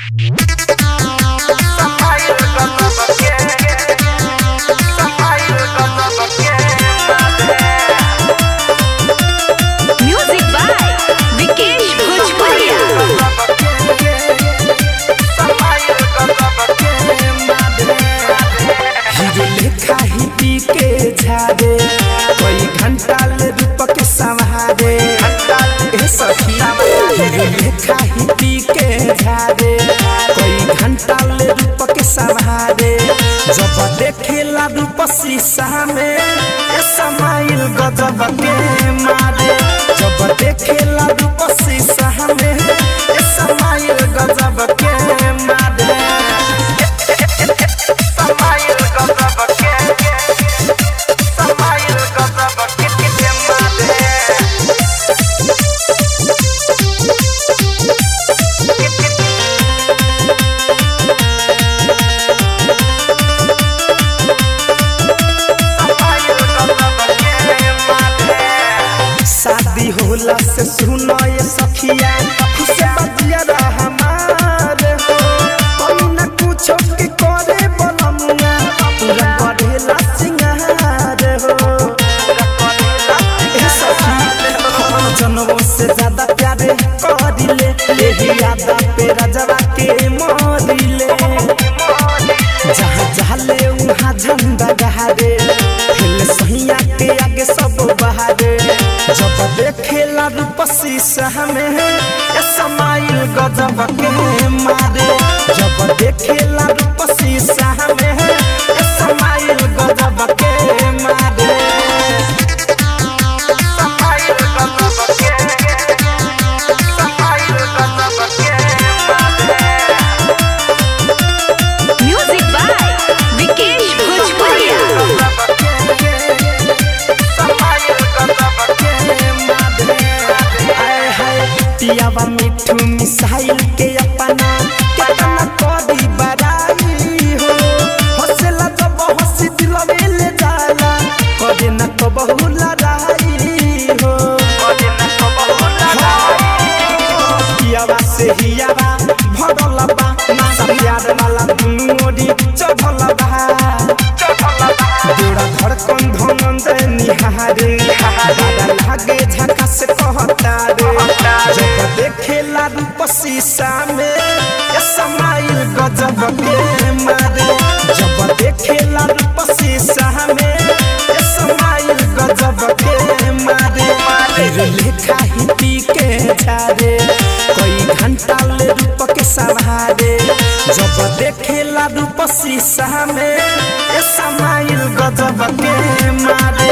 Music by Vikesh Bhojpuria. Hero लेखा ही पी के झारे, कई घंटा ले रूप के संहारे। ए सखी, हीरो लेखा ही पी के झारे, कई घंटा ले रूप के संहारे। जब देखेला रूप शीशा में, ए समाइल गजब के मारे। जब देखेला रूप शीशा में, ए समाइल गजब के मारे। शादी होला से सुनो ये सखिया, खुश बतिया हमार हो। कोई न कुछो के करे बलमुआ, पूरा करेला सिंगार हो। ए सखी, हम जनमों से ज्यादा प्यारे करिले, एही यादा पे राजवा के मरिले। जहाँ जाले वहाँ झंडा गहारे, फिर सहिया के आगे सब बहारे। जब देखेला रूप शीशा में, ए समाइल गजब के मारे। जब देखेला रूप शीशा में, ए समाइल गजब के मारे। Music by Vikesh Bhojpuria. आए हाय पियावा मिठू मिसाइल के अपना केतना करी बड़ाई हो। हंसेला जब हंसी दिलवे ले जाला, करे न कबहू लड़ाई हो। पियावा से हियावा भरल बा, नासा प्यार वाला दुनू ओरी चढ़ल बा। जोड़ा धड़कन धनंजय निहारे, बड़ा लागे झकास कहता रे। जब देखेला रूप शीशा में, ए समाइल गजब के मारे। जब देखेला रूप शीशा में, ए समाइल गजब के मारे। हीरो लेखा ही पी के झारे, कई घंटा ले रूप के संहारे। जब देखेला रूप शीशा में, ए समाइल गजब के मारे।